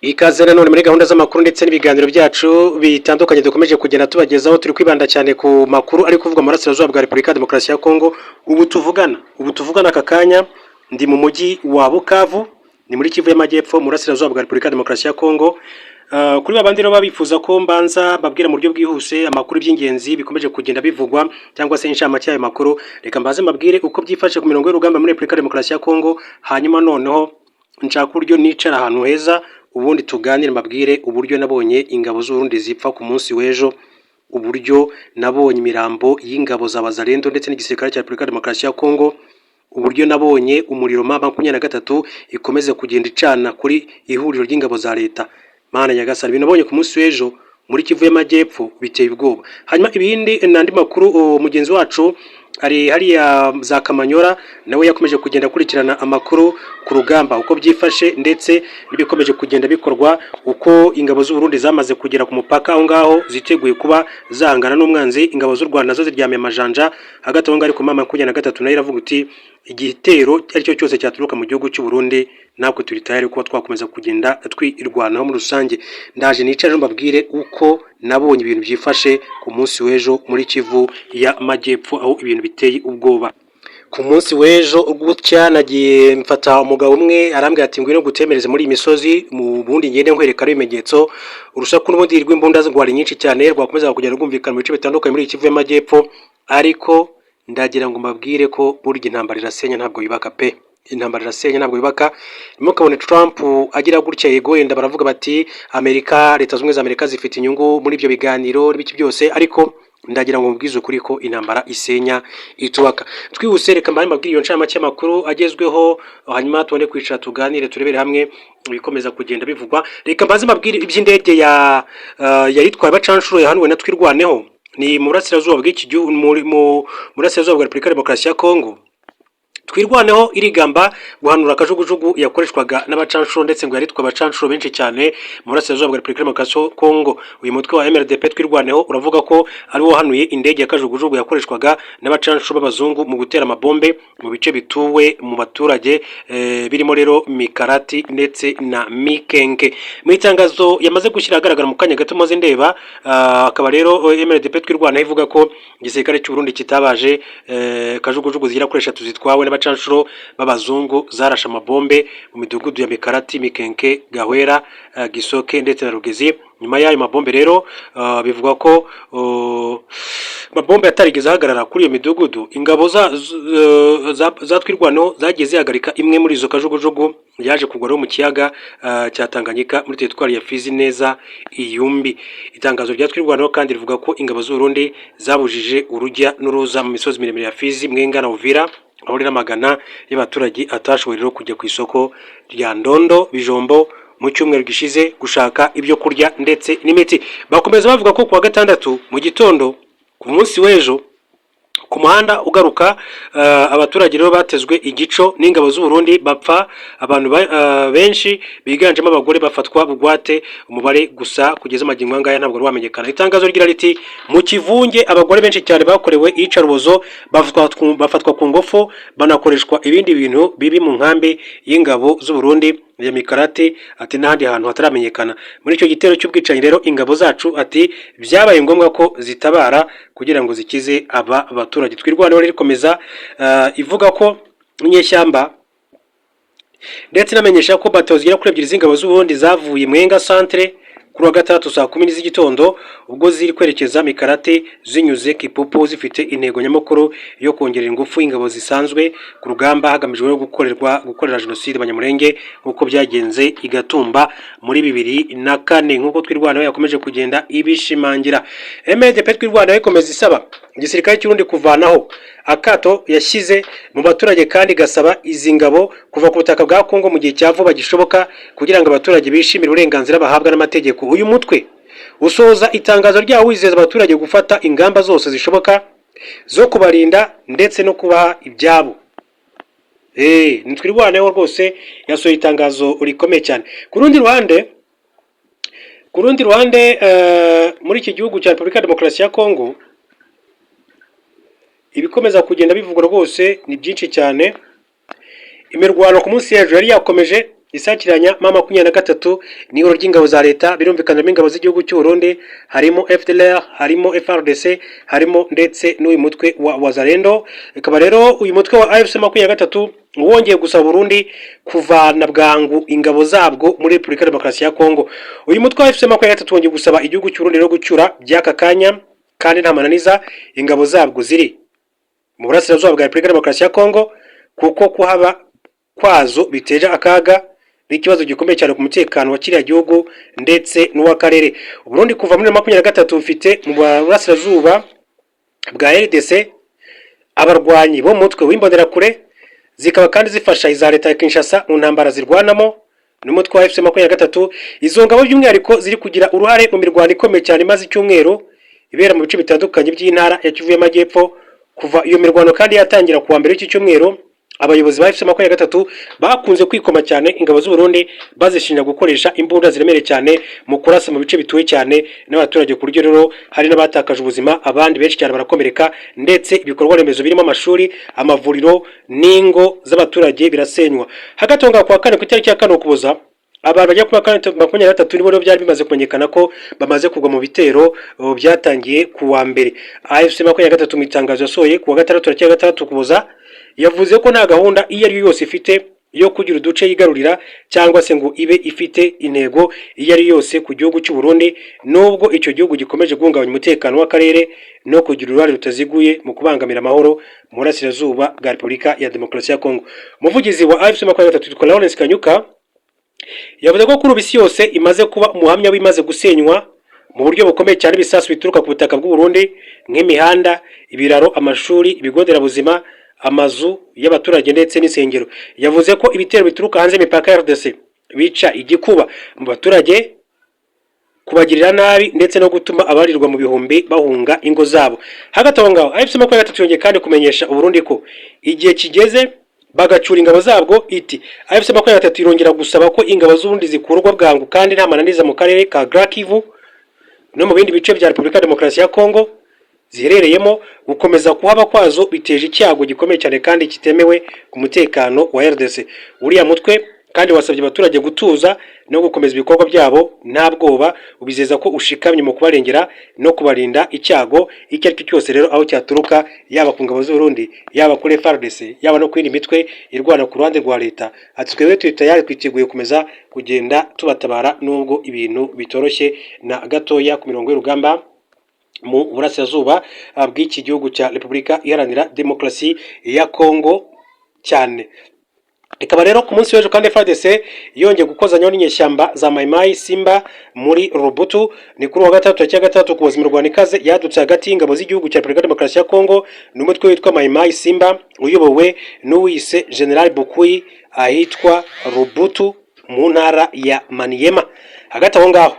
Ikaze nanone muri gahunda z'amakuru ndetse n'ibiganiro byacu bitandukanye dukomeje kugenda tubagezaho. Turi kwibanda cyane ku makuru ari kuvugwa mu burasirazuba bwa Repubulika ya Demokarasi ya Kongo. Ubu tuvugana aka kanya ndi mu mujyi wa Bukavu, ni muri Kivu y'Amajyepfo, mu burasirazuba bwa Repubulika ya Demokarasi ya Kongo. Kuri babandi rero baba bifuza ko mbanza babwira mu buryo bwihuse amakuru by'ingenzi bikomeje kugenda bivugwa cyangwa se inshamake y'ayo makuru, reka mbaze mbabwire uko byifashe ku mirongo y'urugamba muri Repubulika ya Demokarasi ya Kongo. Hanyuma noneho nshaka uburyo nicara ahantu heza, ubundi tuganire, mbabwire uburyo nabonye ingabo z'Uburundi zipfa ku munsi w'ejo, uburyo nabonye imirambo y'ingabo za Wazalendo ndetse n'igisirikare cya Repubulika ya Demokarasi ya Kongo, uburyo nabonye umuriro M23 ikomeze kugenda icana kuri ihuriro ry'ingabo za leta. Mana nyagasani, ibintu nabonye ku munsi w'ejo muri Kivu y'Amajyepfo biteye ubwoba. Hanyuma ibindi n'andi makuru, mugenzi wacu ari hariya za Kamanyora, nawe yakomeje kugenda akurikirana amakuru ku rugamba uko byifashe ndetse n'ibikomeje kugenda bikorwa, uko ingabo z'u Burundi zamaze kugera ku mupaka aho ngaho ziteguye kuba zahangana n'umwanzi. Ingabo z'u Rwanda nazo ziryamiye amajanja hagati aho ngaho, ariko M23 nayo iravuga uti igitero icyo ari cyo cyose cyaturuka mu gihugu cy'u Burundi, natwe turi tayari kuba twakomeza kugenda twirwanaho muri rusange. Ndaje nicare mbabwire uko nabonye ibintu byifashe ku munsi w'ejo muri Kivu y'Amajyepfo, aho ibintu biteye ubwoba. Ku munsi w'ejo gutya nagiye mfata umugabo umwe, arambwira ati: "Ngwino gutemereze muri iyi misozi, mu bundi ngende nkwereka ibimenyetso." Urusaku n'ubundi rw'imbunda rwari nyinshi cyane, rwakomeza kugenda rwumvikana mu bice bitandukanye muri Kivu y'Amajyepfo. Ariko ndagira ngo mbabwire ko burya intambara irasenya, ntabwo yubaka pe. Intambara irasenya, ntabwo yubaka. Ntimukabone Trump agira gutya. Yego, wenda baravuga bati Amerika, Leta Zunze Ubumwe za Amerika zifite inyungu muri ibyo biganiro n'ibiki byose, ariko ndagira ngo mubwize ukuri ko intambara isenya, itubaka. Twihuse, reka mbahe mbabwire iyo ncamake y'amakuru agezweho, hanyuma tubone kwicara tuganire, turebere hamwe ibikomeza kugenda bivugwa. Reka mbaze mbabwire iby'indege ya yari itwaye abacanshuro yahanuwe na Twirwaneho. Ni mu burasirazuba bw'iki gihugu, mu burasirazuba bwa Repubulika ya Demokarasi ya Kongo. Twirwaneho irigamba guhanura akajugujugu yakoreshwaga n'abacanshuro, ndetse ngo yaritwa abacanshuro benshi cyane mu burasirazuba bwa Repubulika ya Demokarasi ya Kongo. Uyu mutwe wa MRDP Twirwaneho uravuga ko ari wo wahanuye indege ya kajugujugu yakoreshwaga n'abacanshuro b'abazungu mu gutera amabombe mu bice bituwe mu baturage, birimo rero Mikarati ndetse na Mikenke. Mu itangazo yamaze gushyira ahagaragara mu kanya gato maze ndeba, akaba rero MRDP Twirwaneho ivuga ko igisirikare cy'u Burundi kitabaje kajugujugu zigera kuri eshatu zitwawe n'abacanshuro b'abazungu zarashe amabombe mu midugudu ya Mikarati, Mikenke, Gahwera, Gisoke ndetse na Rugezi. Nyuma y'ayo mabombe rero, bivugwa ko amabombe atarigeze ahagarara kuri iyo midugudu. Ingabo za Twirwaneho zagiye zihagarika imwe muri izo kajugujugu, yaje kugwa rero mu kiyaga cya Tanganyika muri teritwari ya Fizi neza Iyumbi. Itangazo rya Twirwaneho kandi rivuga ko ingabo z'u Burundi zabujije urujya n'uruza mu misozi miremire ya Fizi, Mwenga na Uvira, aho rero amagana y'abaturage atashoboye rero kujya ku isoko rya Ndondo Bijombo mu cyumweru gishize gushaka ibyo kurya ndetse n'imiti. Bakomeza bavuga ko kuwa gatandatu mu gitondo, ku munsi w'ejo, ku muhanda ugaruka, abaturage rero batezwe igico n'ingabo z'u Burundi, bapfa abantu benshi biganjemo abagore, bafatwa bugwate. Umubare gusa kugeza amagingo aya ngaya ntabwo wari wamenyekana. Itangazo rigira riti: "Mu kivunge abagore benshi cyane bakorewe iyicarubozo, bafatwa ku ngufu, banakoreshwa ibindi bintu bibi mu nkambi y'ingabo z'u Burundi ya Mikarati", ati n'ahandi hantu hataramenyekana. Muri icyo gitero cy'ubwicanyi rero, ingabo zacu, ati byabaye ngombwa ko zitabara kugira ngo zikize aba baturage. Twirwaneho rero ikomeza ivuga ko inyeshyamba, ndetse inamenyesha ko bato zigera kuri ebyiri z'ingabo z'Uburundi zavuye Mwenga centre kuri wa gatandatu saa 10 z'igitondo, ubwo ziri kwerekeza Mikarate zinyuze Kipupu, zifite intego nyamukuru yo kongerera ingufu ingabo zisanzwe ku rugamba, hagamijwe no gukorera jenoside Abanyamulenge nk'uko byagenze i Gatumba muri 2004, nk'uko Twirwaneho yakomeje kugenda ibishimangira. MRDP Twirwaneho ikomeza isaba igisirikare cy'Uburundi kuvanaho akato yashyize mu baturage, kandi igasaba izi ngabo kuva ku butaka bwa Kongo mu gihe cya vuba gishoboka, kugira ngo abaturage bishimire uburenganzira bahabwa n'amategeko. Uyu mutwe usoza itangazo ryawo wizeza abaturage gufata ingamba zose zishoboka zo kubarinda ndetse no kubaha ibyabo. Ntitwirwaneho rwose yasohoye itangazo rikomeye cyane. Ku rundi ruhande, muri iki gihugu cya Repubulika ya Demokarasi ya Kongo, ibikomeza kugenda bivugwa rwose ni byinshi cyane. Imirwano ku munsi hejuru yari yakomeje Isakiranya M23 ni ihuriro ry'ingabo za leta, birumvikana ingabo z'igihugu cy'u Burundi, harimo FDLR, harimo FARDC, harimo ndetse n'uyu mutwe wa Wazalendo. Ikaba rero uyu mutwe wa AFC 23 wongeye gusaba Burundi kuvana bwangu ingabo zabwo muri Repubulika Demokarasi ya Kongo. Uyu mutwe wa AFC 23 wongeye gusaba igihugu cy'u Burundi rero gucyura by'aka kanya kandi nta mananiza ingabo zabwo ziri mu burasirazuba bwa Repubulika Demokarasi ya Kongo, kuko kuhaba kwazo biteje akaga n'ikibazo gikomeye cyane ku mutekano wa kiriya gihugu ndetse n'uw'akarere. Burundi kuva muri 23 bufite mu burasirazuba bwa RDC abarwanyi bo mu mutwe w'Imbonerakure, zikaba kandi zifasha iza leta ya Kinshasa mu ntambara zirwanamo n'umutwe wa AFC 23. Izo ngabo by'umwihariko ziri kugira uruhare mu mirwano ikomeye cyane imaze icyumweru ibera mu bice bitandukanye by'intara ya Kivu y'Amajyepfo. Kuva iyo mirwano kandi yatangira kuwa mbere w'iki cyumweru, abayobozi ba AFC 23 bakunze kwikoma cyane ingabo z'u Burundi, bazishinja gukoresha imbunda ziremereye cyane mu kurasa mu bice bituwe cyane n'abaturage, ku buryo rero hari n'abatakaje ubuzima, abandi benshi cyane barakomereka, ndetse ibikorwa remezo birimo amashuri, amavuriro n'ingo z'abaturage birasenywa. Hagati aho ngaho, kuwa kane ku itariki ya 4 Ukuboza, abantu bajya kuba 23 nibo rero byari bimaze kumenyekana ko bamaze kugwa mu bitero byatangiye ku wa mbere. AFC 23 mu itangazo yasohoye ku wa gatandatu tariki ya 6 Ukuboza yavuze ko nta gahunda iyo ari yo yose ifite yo kugira uduce yigarurira cyangwa se ngo ibe ifite intego iyo ari yose ku gihugu cy'u Burundi, nubwo icyo gihugu gikomeje guhungabanya umutekano w'akarere no kugira uruhare rutaziguye mu kubangamira amahoro mu burasirazuba bwa Repubulika ya Demokarasi ya Kongo. Umuvugizi wa AFC 23 witwa Lawrence Kanyuka yavuze ko kuri ubu isi yose imaze kuba umuhamya w'imaze gusenywa mu buryo bukomeye cyane ibisasu bituruka ku butaka bw'u Burundi, nk'imihanda, ibiraro, amashuri, ibigo nderabuzima, amazu y'abaturage ndetse n'insengero. Yavuze ko ibitero bituruka hanze y'imipaka ya RDC bica igikuba mu baturage, kubagirira nabi ndetse no gutuma abarirwa mu bihumbi bahunga ingo zabo. Hagati aho ngaho, AFC 23 yongeye kandi kumenyesha Uburundi ko igihe kigeze bagacyura ingabo zabwo. Iti AFC 23 irongera gusaba ko ingabo z'Uburundi zikurwa bwangu kandi nta mananiza mu karere ka Grand Kivu no mu bindi bice bya Repubulika ya Demokarasi ya Kongo ziherereyemo. Gukomeza kuhaba kwazo biteje icyago gikomeye cyane kandi kitemewe ku mutekano wa RDC. Uriya mutwe kandi wasabye abaturage gutuza no gukomeza ibikorwa byabo nta bwoba, ubizeza ko ushikamye mu kubarengera no kubarinda icyago icyo ari cyo cyose rero aho cyaturuka, yaba ku ngabo z'Uburundi, yaba kuri FARDC, yaba no ku yindi mitwe irwana ku ruhande rwa leta. Ati twebwe turi tayari, twiteguye gukomeza kugenda tubatabara nubwo ibintu bitoroshye na gatoya ku mirongo y'urugamba mu burasirazuba bw'iki gihugu cya Repubulika Iharanira Demokarasi ya Kongo cyane. Ikaba rero ku munsi w'ejo kandi FARDC yongeye gukozanyaho n'inyeshyamba za Mai Simba muri Rubutu. Ni kuri wa gatatu tariki ya 6 Ukuboza, imirwano ikaze yadutse hagati y'ingabo z'igihugu cya Repubulika Demokarasi ya Kongo n'umutwe witwa Mai Simba uyobowe n'uwise General Bukuyi ahitwa Rubutu mu ntara ya Maniema. Hagati aho ngaho,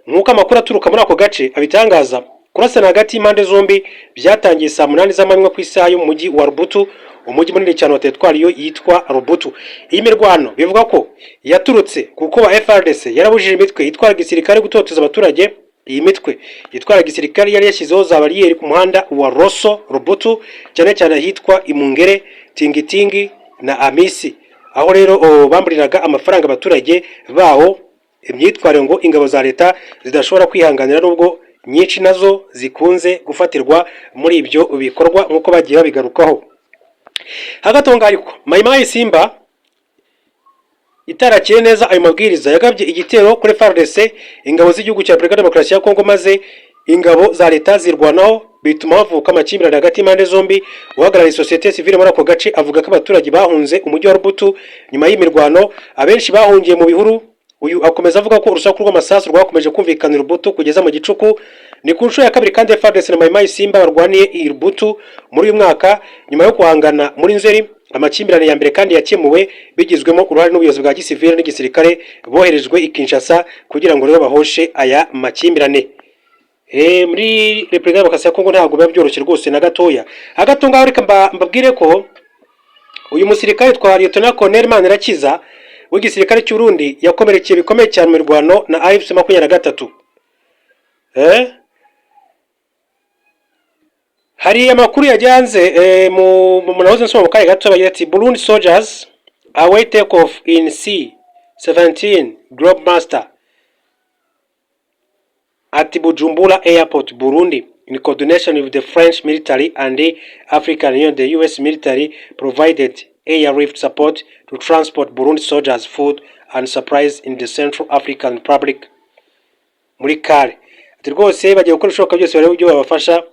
nk'uko amakuru aturuka muri ako gace abitangaza, kurasana hagati y'impande zombi byatangiye saa 8 z'amanywa ku isaha yo mu mujyi wa Rubutu, umujyi munini cyane wa teritwari yitwa Rubutu. Iyi mirwano bivuga ko yaturutse kuko wa FARDC yarabujije imitwe yitwara gisirikare gutoteza abaturage. Iyi mitwe yitwara gisirikare yari yashyizeho za bariyeri ku muhanda wa Rosso Rubutu, cyane cyane ahitwa Imungere, Tingitingi na Amisi, aho rero bamburiraga amafaranga abaturage baho, imyitwarire ngo ingabo za leta zidashobora kwihanganira, nubwo nyinshi nazo zikunze gufatirwa muri ibyo bikorwa nk'uko bagiye babigarukaho. Hagati aho ngaho ariko, Mayimayi Simba itarakiriye neza ayo mabwiriza yagabye igitero kuri FARDC, ingabo z'igihugu cya Repubulika Demokarasi ya Kongo, maze ingabo za leta zirwanaho, bituma havuka amakimbirane hagati y'impande zombi. Uhagarariye sosiyete sivile muri ako gace avuga ko abaturage bahunze umujyi wa Rubutu nyuma y'imirwano, abenshi bahungiye mu bihuru. Uyu akomeza avuga ko urusaku rw'amasasu rwakomeje kumvikana i Rubutu kugeza mu gicuku. Ni ku nshuro ya kabiri kandi FARDC na Mayimayi Simba barwaniye i Rubutu muri uyu mwaka nyuma yo guhangana muri Nzeri. Amakimbirane ya mbere kandi yakemuwe bigizwemo uruhare n'ubuyobozi bwa gisivile n'igisirikare boherejwe i Kinshasa kugira ngo rero bahoshe aya makimbirane. Muri Repubulika Demokarasi ya Kongo ntabwo biba byoroshye rwose na gatoya. Hagati aho ngaho, reka mbabwire ko uyu musirikare twa Lieutenant Colonel Manirakiza w'igisirikare cy'u Burundi yakomerekeye bikomeye cyane mu mirwano na AFC 23. Hari amakuru yajyanze mu nahoze nsoma mu kanya gato, bagira ati: "Burundi soldiers await take off in C 17 Globemaster at Bujumbura Airport, Burundi. In coordination with the French military and the African Union, the US military provided airlift support to transport Burundi soldiers, food and supplies in the Central African Republic muri CAR. Ati rwose bagiye gukora ibishoboka byose barebe uburyo babafasha,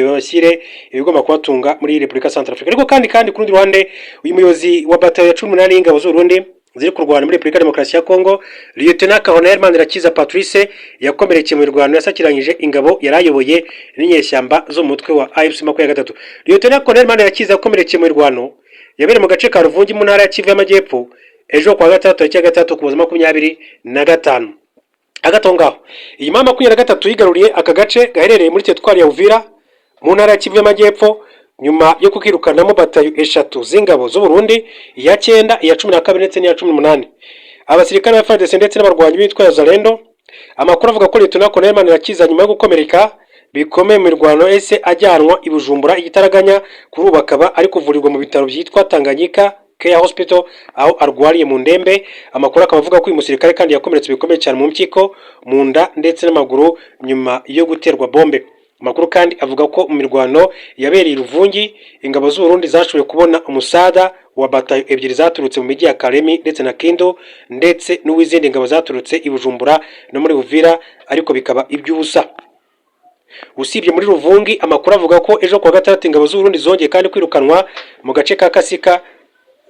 babashyire ibigomba kubatunga muri Repubulika Centrafrique. Ariko kandi ku rundi ruhande, uyu muyobozi wa batayo ya 18 y'ingabo z'u Burundi ziri kurwana muri Repubulika Demokarasi ya Kongo, Lieutenant Colonel Manirakiza Patrice, yakomerekeye mu mirwano yasakiranyije ingabo yari ayoboye n'inyeshyamba zo mu mutwe wa AFC 23. Lieutenant Colonel Manirakiza yakomerekeye mu mirwano yabereye mu gace ka Ruvungi mu ntara ya Kivu y'Amajyepfo ejo kuwa gatandatu, tariki ya 6 Ukuboza 25. Hagati aho ngaho, iyi mama 23 yigaruriye aka gace gaherereye muri teritwari ya Uvira mu ntara ya Kivu y'Amajyepfo nyuma yo kukirukanamo batayo eshatu z'ingabo z'u Burundi, iya cyenda, iya 12 ndetse n'iya 18, abasirikare ba FARDC ndetse n'abarwanyi b'itwa Wazalendo. Amakuru avuga ko Lieutenant Colonel Manirakiza nyuma yo gukomereka bikomeye mu mirwano ese ajyanwa i Bujumbura igitaraganya, kuri ubu akaba ari kuvurirwa mu bitaro byitwa Tanganyika Care Hospital aho arwariye mu ndembe. Amakuru akaba avuga ko uyu musirikare kandi yakomeretse bikomeye cyane mu mpyiko, mu nda ndetse n'amaguru nyuma yo guterwa bombe. Amakuru kandi avuga ko mu mirwano yabereye i Ruvungi, ingabo z'u Burundi zashoboye kubona umusada wa batayo ebyiri zaturutse mu mijyi ya Kalemi ndetse na Kindu, ndetse n'uw'izindi ngabo zaturutse i Bujumbura no muri Uvira, ariko bikaba iby'ubusa. Usibye muri Ruvungi, amakuru avuga ko ejo kuwa gatandatu ingabo z'u Burundi zongeye kandi kwirukanwa mu gace ka Kasika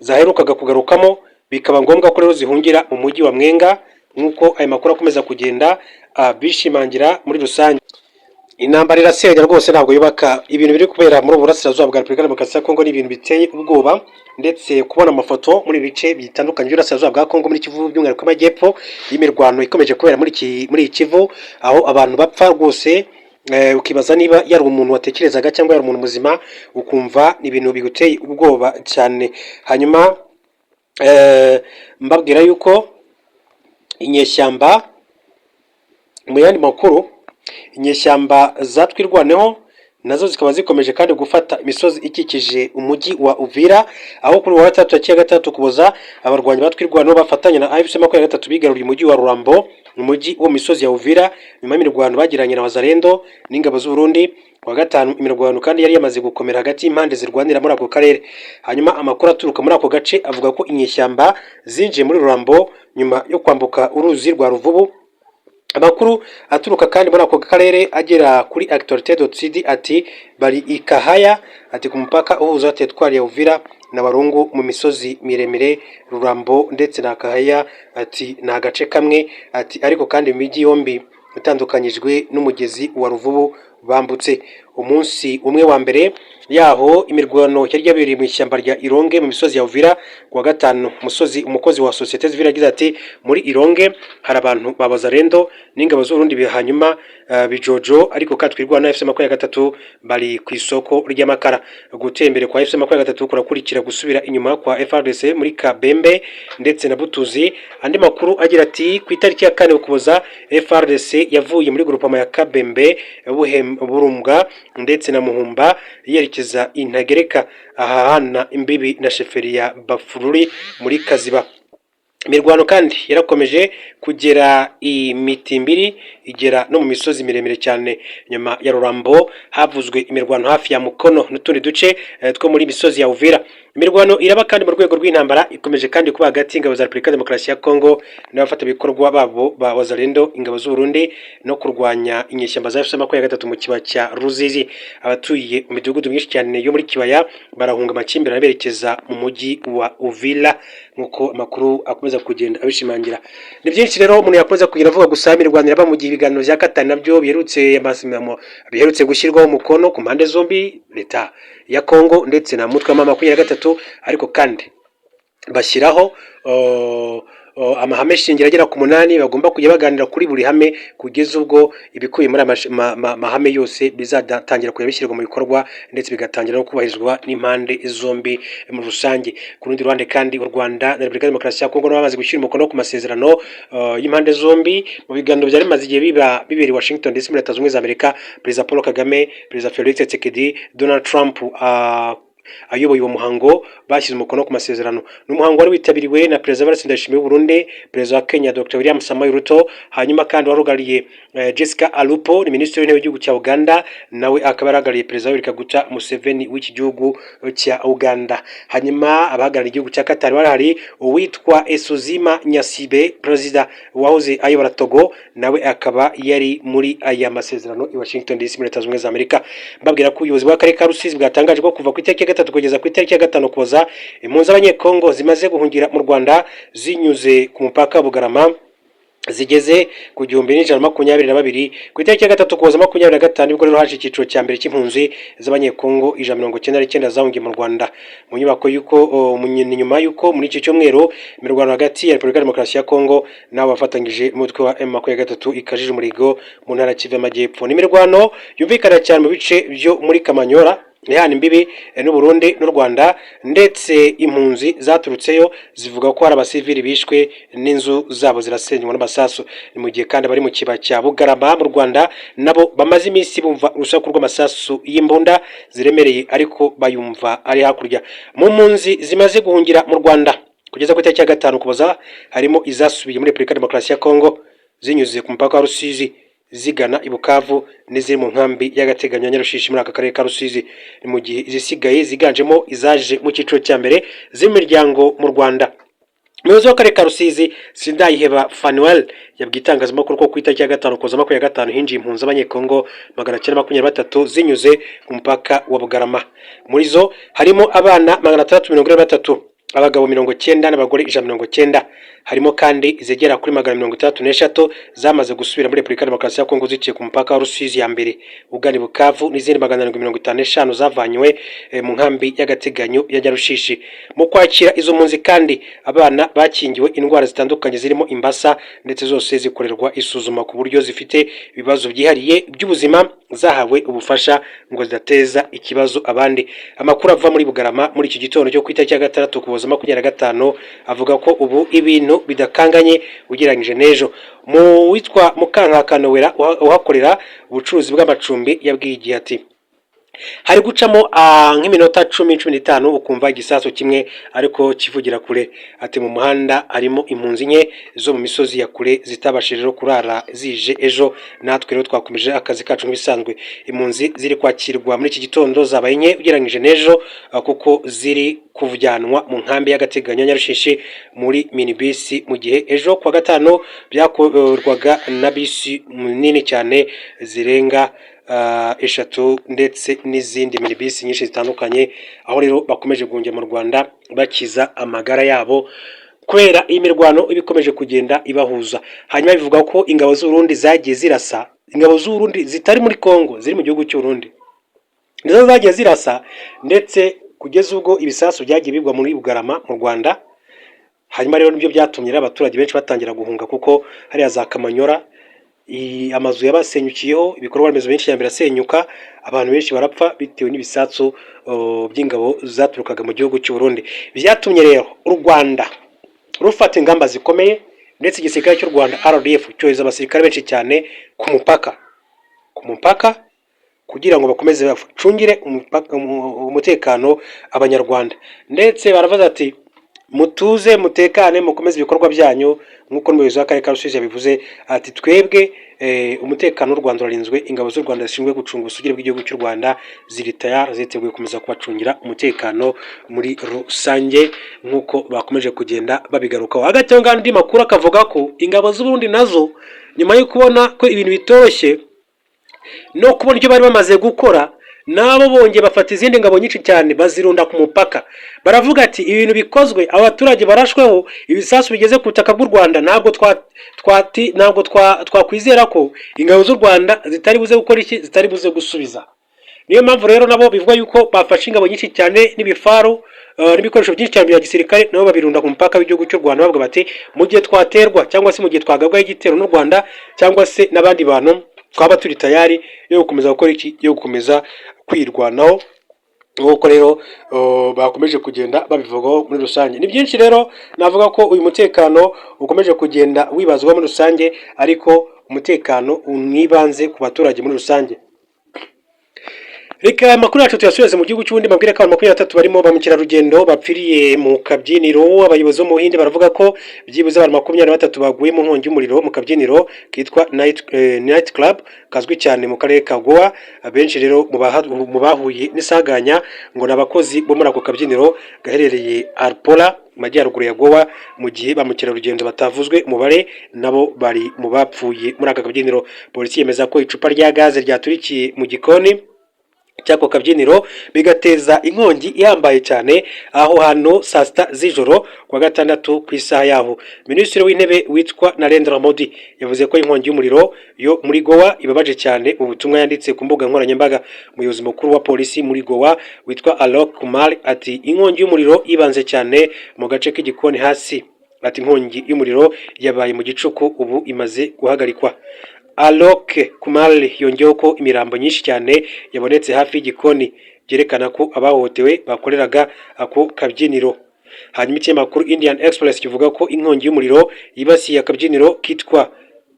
zaherukaga kugarukamo, bikaba ngombwa ko rero zihungira mu mujyi wa Mwenga, nk'uko aya makuru akomeza kugenda abishimangira muri rusange. Intambara irasenya rwose, ntabwo yubaka. Ibintu biri kubera muri ubu burasirazuba bwa Repubulika Demokarasi ya Kongo ni ibintu biteye ubwoba, ndetse kubona amafoto muri ibi bice bitandukanye by'uburasirazuba bwa Kongo, muri Kivu by'umwihariko amajyepfo, y'imirwano ikomeje kubera muri iki Kivu, aho abantu bapfa rwose, ukibaza niba yari umuntu watekerezaga cyangwa yari umuntu muzima, ukumva ni ibintu biguteye ubwoba cyane. Hanyuma mbabwira yuko inyeshyamba, mu yandi makuru, inyeshyamba za Twirwaneho nazo zikaba zikomeje kandi gufata imisozi ikikije umujyi wa Uvira, aho kuri uwa gatatu tariki ya 6 Ukuboza abarwanyi ba Twirwaneho bafatanya na AFC 23 bigaruriye umujyi wa Rurambo, umujyi wo mu misozi ya Uvira, nyuma y'imirwano bagiranye na Wazalendo n'ingabo z'u Burundi. Kuwa gatanu imirwano kandi yari yamaze gukomera hagati y'impande zirwanira muri ako karere. Hanyuma amakuru aturuka muri ako gace avuga ko inyeshyamba zinjiye muri Rurambo nyuma yo kwambuka uruzi rwa Ruvubu. Amakuru aturuka kandi muri ako karere agera kuri actualité.cd ati bari i Kahaya, ati ku mupaka uhuza teritwari ya Uvira na Walungu mu misozi miremire. Rurambo ndetse na Kahaya ati ni agace kamwe, ati ariko kandi imijyi yombi itandukanyijwe n'umugezi wa Ruvubu bambutse. Umunsi umwe wa mbere yaho, imirwano yari yabereye mu ishyamba rya Ironge mu misozi ya Uvira. Kuwa gatanu umusozi umukozi wa société civile yagize ati: "Muri Ironge hari abantu ba Wazalendo n'ingabo z'Uburundi, hanyuma Bijojo, ariko katwirwa na AFC 23 bari ku isoko ry'amakara." Gutera imbere kwa AFC 23 kurakurikira gusubira inyuma kwa FARDC muri Kabembe ndetse na Butuzi. Andi makuru agira ati ku itariki ya 4 Ukuboza FARDC yavuye muri groupement ya Kabembe, Burumbwa ndetse na Muhumba yerekeza Intagereka ahahana imbibi na chefferie ya Bafururi muri Kaziba. Imirwano kandi yarakomeje kugera i Mitimbiri, igera no mu misozi miremire cyane. Nyuma ya Rurambo havuzwe imirwano hafi ya Mukono n'utundi duce two muri misozi ya Uvira. Imirwano iraba kandi mu rwego rw'intambara ikomeje kandi kuba hagati y'ingabo za Repubulika Demokarasi ya Kongo n'abafatanyabikorwa babo ba Wazalendo, ingabo z'u Burundi, no kurwanya inyeshyamba za AFC 23 mu kibaya cya Ruzizi. Abatuye mu midugudu myinshi cyane yo muri kibaya barahunga amakimbirane berekeza mu mujyi wa Uvira, nk'uko amakuru akomeza kugenda abishimangira. Ni byinshi rero umuntu yakomeza kugenda avuga, gusa imirwano iraba mu gihe ibiganiro bya Katari nabyo biherutse gushyirwaho umukono ku mpande zombi, leta ya Kongo ndetse na mutwe wa 23, ariko kandi bashyiraho amahame shingiro agera ku munani bagomba kujya baganira kuri buri hame kugeza ubwo ibikubiye muri aya mahame yose bizatangira kujya bishyirwa mu bikorwa ndetse bigatangira no kubahirizwa n'impande zombi muri rusange. Ku rundi ruhande kandi, u Rwanda na Repubulika ya Demokarasi ya Kongo nabo bamaze gushyira umukono ku masezerano y'impande zombi mu biganiro byari bimaze igihe biba bibera i Washington DC muri Leta Zunze Ubumwe za Amerika. Perezida Paul Kagame, Perezida Felix Tshisekedi, Donald Trump. Ayoboye uwo muhango bashyize umukono ku masezerano. Ni umuhango wari witabiriwe na Perezida Evariste Ndayishimiye w'u Burundi, Perezida wa Kenya Dr William Samoei Ruto, hanyuma kandi waruhagarariye Jessica Alupo, ni Minisitiri w'Intebe w'igihugu cya Uganda, nawe akaba yarahagarariye Perezida Yoweri Kaguta Museveni w'iki gihugu cya Uganda. Hanyuma abahagarariye igihugu cya Qatar barahari, uwitwa Essozimna Gnassingbé, perezida wahoze ayobora Togo, nawe akaba yari muri aya masezerano i Washington DC muri Leta Zunze Ubumwe za Amerika. Mbabwira ko ubuyobozi bw'akarere ka Rusizi bwatangaje ko kuva ku itariki ya 3 kugeza ku itariki ya 5 Ukuboza, impunzi z'Abanyekongo zimaze guhungira mu Rwanda zinyuze ku mupaka wa Bugarama zigeze ku 1122. Ku itariki ya 3 Ukuboza 25 nibwo rero haje icyiciro cya mbere cy'impunzi z'Abanyekongo 199 zahungiye mu Rwanda mu nyubako y'uko ni nyuma y'uko muri iki cyumweru imirwano hagati ya Repubulika ya Demokarasi ya Kongo n'abo bafatanyije umutwe wa M23 ikajije umurigo mu ntara ya Kivu y'Amajyepfo. Ni imirwano yumvikana cyane mu bice byo muri Kamanyora ihana imbibi n'u Burundi n'u Rwanda, ndetse impunzi zaturutseyo zivuga ko hari abasivili bishwe n'inzu zabo zirasenywa n'amasasu. Ni mu gihe kandi abari mu kibaya cya Bugarama mu Rwanda nabo bamaze iminsi bumva urusaku rw'amasasu y'imbunda ziremereye, ariko bayumva ari hakurya. Mu mpunzi zimaze guhungira mu Rwanda kugeza ku itariki ya 5 Ukuboza, harimo izasubiye muri Repubulika ya Demokarasi ya Kongo zinyuze ku mupaka wa Rusizi zigana i Bukavu n'iziri mu nkambi y'agateganyo ya Nyarushishi muri aka karere ka Rusizi. Ni mu gihe izisigaye ziganjemo izaje mu cyiciro cya mbere z'imiryango mu Rwanda. Umuyobozi w'akarere ka Rusizi, Sindayiheba Fanuel, yabwiye itangazamakuru ko ku itariki ya 5 Ukuboza 25 hinjiye impunzi z'Abanyekongo 923 zinyuze ku mupaka wa Bugarama. Muri zo harimo abana 643, abagabo 90 n'abagore 190. Harimo kandi izigera kuri 163 zamaze gusubira muri Repubulika ya Demokarasi ya Kongo ziciye ku mupaka wa Rusizi ya mbere ugana i Bukavu, n'izindi 755 zavanywe mu nkambi y'agateganyo ya Nyarushishi. Mu kwakira izo mpunzi kandi, abana bakingiwe indwara zitandukanye zirimo imbasa, ndetse zose zikorerwa isuzuma ku buryo zifite ibibazo byihariye by'ubuzima zahawe ubufasha ngo zidateza ikibazo abandi. Amakuru ava muri Bugarama muri iki gitondo cyo ku itariki ya 6 Ukuboza 25 avuga ko ubu ibintu bidakanganye ugereranyije n'ejo. Mu witwa Mukankaka Nowera uhakorera ubucuruzi bw'amacumbi yabwiye Igihe ati: "Hari gucamo nk'iminota 10, 15 ukumva igisasu kimwe ariko kivugira kure." Ati: "Mu muhanda harimo impunzi nke zo mu misozi ya kure zitabashije rero kurara zije ejo, natwe rero twakomeje akazi kacu nk'ibisanzwe." Impunzi ziri kwakirwa muri iki gitondo zabaye nke ugereranyije n'ejo, kuko ziri kujyanwa mu nkambi y'agateganyo ya Nyarushishi muri minibisi, mu gihe ejo kuwa gatanu byakorwaga na bisi nini cyane zirenga 3 ndetse n'izindi minibisi nyinshi zitandukanye. Aho rero bakomeje guhungira mu Rwanda bakiza amagara yabo kubera iyi mirwano iba ikomeje kugenda ibahuza. Hanyuma bivuga ko ingabo z'Uburundi zagiye zirasa, ingabo z'Uburundi zitari muri Kongo, ziri mu gihugu cy'Uburundi nizo zagiye zirasa, ndetse kugeza ubwo ibisasu byagiye bigwa muri Bugarama mu Rwanda. Hanyuma rero nibyo byatumye rero abaturage benshi batangira guhunga, kuko hariya za Kamanyora amazu yabasenyukiyeho, ibikorwa remezo benshi cyane birasenyuka, abantu benshi barapfa bitewe n'ibisasu by'ingabo zaturukaga mu gihugu cy'u Burundi. Byatumye rero u Rwanda rufata ingamba zikomeye, ndetse igisirikare cy'u Rwanda RDF cyohereza abasirikare benshi cyane ku mupaka kugira ngo bakomeze bacungire umutekano Abanyarwanda. Ndetse baravuga ati: "Mutuze, mutekane, mukomeze ibikorwa byanyu." Nk'uko n'umuyobozi w'akarere ka Rusizi yabivuze ati: "Twebwe umutekano w'u Rwanda urarinzwe, ingabo z'u Rwanda zishinzwe gucunga ubusugire bw'igihugu cy'u Rwanda ziri tayari, ziteguye gukomeza kubacungira umutekano muri rusange." Nk'uko bakomeje kugenda babigarukaho. Hagati aho ngaho, andi makuru akavuga ko ingabo z'Uburundi nazo, nyuma yo kubona ko ibintu bitoroshye no kubona icyo bari bamaze gukora, nabo bongeye bafata izindi ngabo nyinshi cyane bazirunda ku mupaka. Baravuga ati: "Ibintu bikozwe, abaturage barashweho ibisasu bigeze ku butaka bw'u Rwanda, ntabwo ntabwo twakwizera ko ingabo z'u Rwanda zitari buze gukora iki, zitari buze gusubiza." Niyo mpamvu rero nabo bivuga yuko bafashe ingabo nyinshi cyane n'ibifaru n'ibikoresho byinshi cyane bya gisirikare, nabo babirunda ku mupaka w'igihugu cy'u Rwanda, bavuga bati: "Mu gihe twaterwa cyangwa se mu gihe twagabwaho igitero n'u Rwanda cyangwa se n'abandi bantu, twaba turi tayari yo gukomeza gukora iki, yo gukomeza kwirwanaho." Nk'uko rero bakomeje kugenda babivugaho muri rusange, ni byinshi rero navuga ko uyu mutekano ukomeje kugenda wibazwa muri rusange, ariko umutekano mwibanze ku baturage muri rusange. Reka amakuru yacu tuyasubize mu gihugu cy'ubundi, mabwire ko abantu 23 barimo ba mukerarugendo bapfiriye mu kabyiniro. Abayobozi bo mu Buhinde baravuga ko byibuze abantu 23 baguye mu nkongi y'umuriro mu kabyiniro kitwa Night Club kazwi cyane mu karere ka Goa. Abenshi rero mu bahuye n'isanganya ngo ni abakozi bo muri ako kabyiniro gaherereye Arpora mu majyaruguru ya Goa, mu gihe ba mukerarugendo batavuzwe umubare nabo bari mu bapfuye muri aka kabyiniro. Polisi yemeza ko icupa rya gaze ryaturikiye mu gikoni cy'ako kabyiniro, bigateza inkongi ihambaye cyane aho hantu saa 6 z'ijoro kuwa gatandatu ku isaha yaho. Minisitiri w'Intebe witwa Narendra Modi yavuze ko inkongi y'umuriro yo muri Goa ibabaje cyane, mu butumwa yanditse ku mbuga nkoranyambaga. Umuyobozi mukuru wa polisi muri Goa witwa Alok Kumar ati: "Inkongi y'umuriro yibanze cyane mu gace k'igikoni hasi." Ati: "Inkongi y'umuriro yabaye mu gicuku, ubu imaze guhagarikwa." Alok Kumar yongeyeho ko imirambo myinshi cyane yabonetse hafi y'igikoni, byerekana ko abahohotewe bakoreraga ako kabyiniro. Hanyuma ikinyamakuru Indian Express kivuga ko inkongi y'umuriro yibasiye akabyiniro kitwa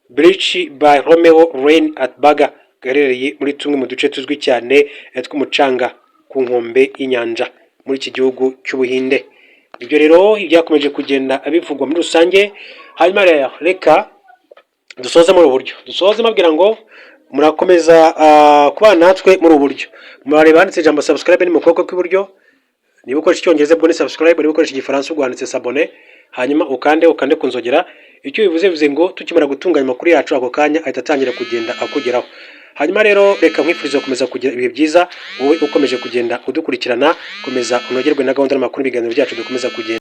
Birch by Romeo Lane at Baga, gaherereye muri tumwe mu duce tuzwi cyane tw'umucanga ku nkombe y'inyanja muri iki gihugu cy'Ubuhinde. Ibyo rero byakomeje kugenda bivugwa muri rusange. Hanyuma rero reka dusoze muri ubu buryo, dusoze mbabwira ngo murakomeza kubana natwe muri ubu buryo. Murareba handitse ijambo "subscribe", ni mu kuboko kw'iburyo. Niba ukoresha Icyongereza ubwo ni "subscribe", niba ukoresha Igifaransa ubwo handitse "s'abonner". Hanyuma ukande ku nzogera. Icyo bivuze ngo tukimara gutunganya amakuru yacu, ako kanya ahita atangira kugenda akugeraho. Hanyuma rero reka nkwifuriza gukomeza kugira ibihe byiza, wowe ukomeje kugenda udukurikirana. Komeza unogerwe na gahunda n'amakuru n'ibiganiro byacu dukomeza kugenda.